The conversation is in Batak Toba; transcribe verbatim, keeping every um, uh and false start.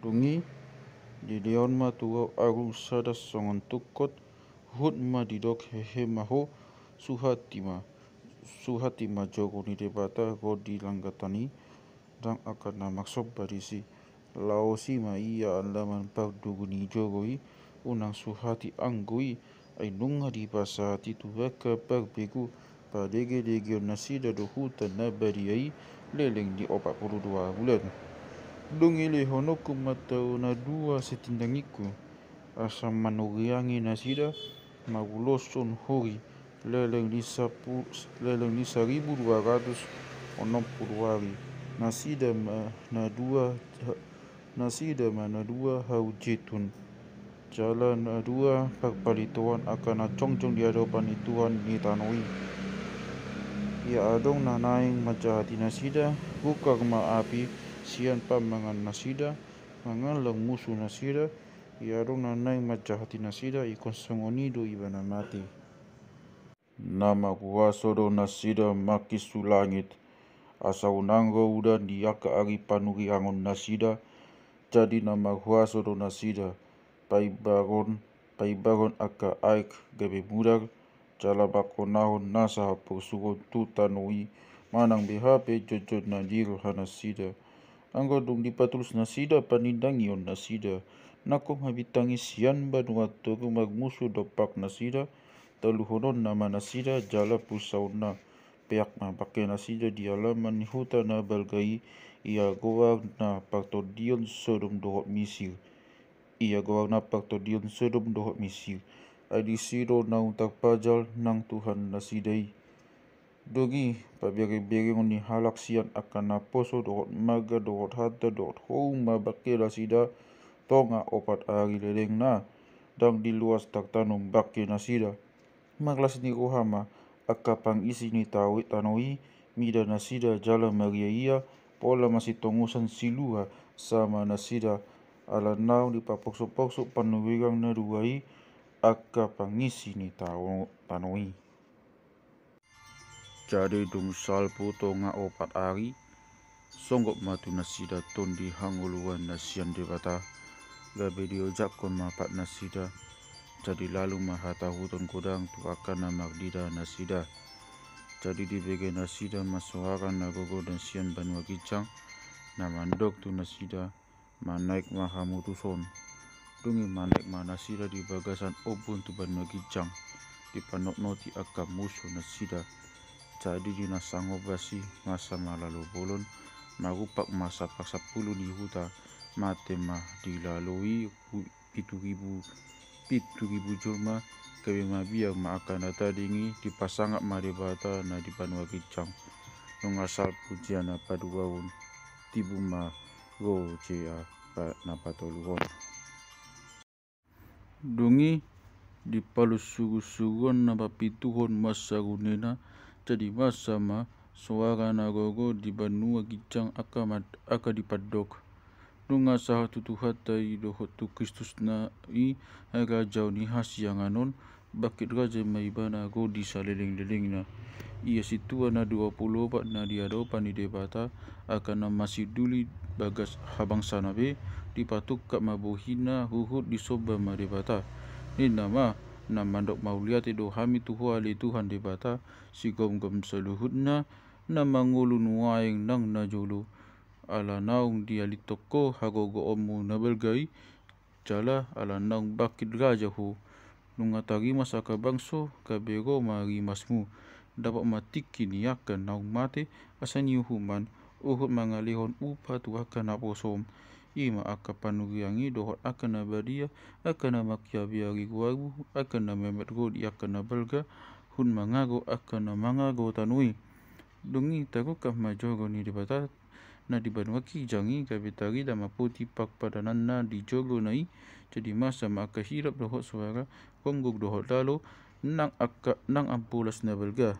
Dung i dilehon ma tu ahu agung sada songon tungkot, huhut ma didok, hehe ma ho, suhati ma, suhati ma jogo ni Debata ro di langgatan i, ndang angka na marsomba disi. Laosi ma ia alaman pardogu ni jogo i, unang suhati anggo i, ai nunga dipasahati tu angka parbegu, padegedege nasida do huta na badia i, leleng ni opat pulu dua bulan. Dung i lehononku ma tao na dua sitindangiku, asa manuriangi nasida, manguloshon hori, leleng ni sapu-, leleng ni saribu dua ratus onom pulu ari. Nasida ma na dua, nasida ma na dua hau jetun. Jala na dua parpalitoan angka na jongjong di adopan ni Tuhan ni tano i. Ia adong na naeng manjahati nasida, rungkar ma api sian pamangan nasida, mangallang musu nasida, ia adong na naeng manjahati nasida, ingkon songon i do ibana mate. Na marhuaso do nasida mangkisu langit, asa unang ro udan di angka ari panuriangon nasida. Jadi na marhuaso do nasida, paimbaron, paimbaron angka aek gabe mudar, jala mangkonahon nasa haporsuhon tu tano i, manang be hape jongjong na di roha nasida. Anggo dung dipatulus nasida panindangion nasida, nangkok ma bintang i sian banua toru marmusu dompak nasida, taluhononna ma nasida jala pulsaonna. Peak ma bangke nasida di alaman ni huta na balga i, ia goar na partondion Sodom dohot Misir. Ia goar na partondion Sodom dohot Misir. Ai disi do naung tarpajal nang Tuhan nasida i. Dung i, pabereberengon ni halak sian angka naposo dohot marga dohot hata dohot houm ma bangke nasida tonga opat ari lelengna, ndang diloas tartanom bangke nasida. Marlas ni roha ma angka pangisi ni tao-, tano i, mida nasida jala mariaia, pola masitongosan silua sama nasida, ala naung dipapoksopoksok panurirang na dua i angka pangisi ni tao-, tano i. Jadi dung salpu tonga opat ari, songgop ma tu nasida tondi hangoluan na sian Debata, gabe diojakhon ma pat nasida. Jadi lalu ma hatahuton godang tu angka na mardila nasida. Jadi dibege nasida ma soara na gogo na sian banua ginjang, na mandok tu nasida, manaek ma hamu tuson. Dung i manaek ma nasida di bagasan ombun tu banua ginjang, dipanotnoti angka musu nasida. Jadi di na sangobas i masa ma lalo bolon, marumpak ma sapar sampulu ni huta, mate ma di lalo i hu-, pitu ribu, pitu ribu jolma, gabe mabiar ma angka na tading i, dipasangap ma Debata na di banua ginjang. Nunga salpu jea na paduahon, tibu ma ro jea pa-, na patoluhon. Dung i dipalus surusuruon na papituhon masa runena, jadi masa ma soara na gogo di banua ginjang angka mad-, angka dipandok. Nunga sahat tu Tuhanta i dohot tu Kristusna i, harajaon ni hasiangan on, bangkit raja ma ibana ro di salelenglelengna. Ia sintua na dua pulu opat na di adopan ni Debata, angka na masindul i bagas habangsana be, dipatungkap ma bohina huhut disomba ma Debata. Ninna ma, na mandok mauliate do hami tu Ho ale Tuhan Debata, sigomgom saluhutna, na mangolu nuaeng nang na jolo. Ala naung dialithon Ho hagogoonmu na balga i, jala ala naung bangkit raja Ho. Nunga tarimas angka bangso, gabe ro ma rimasmu. Dapot ma tingki ni angka naung mate, asa niuhuman, huhut mangalehon upa tu angka naposom. I ma angka panuriang i dohot angka na badia, angka na mangkiabiari goarmu, angka na memet ro di angka na balga, huhut mangago angka na mangago tano i. Dung i tarungkap ma jogo ni Debata na di banua ginjang i, gabe tarida ma poti parpadananna di jogona i. Jadi masa ma angka hirap dohot soara, gonggong dohot lalo, nang angka, nang ampolas na balga.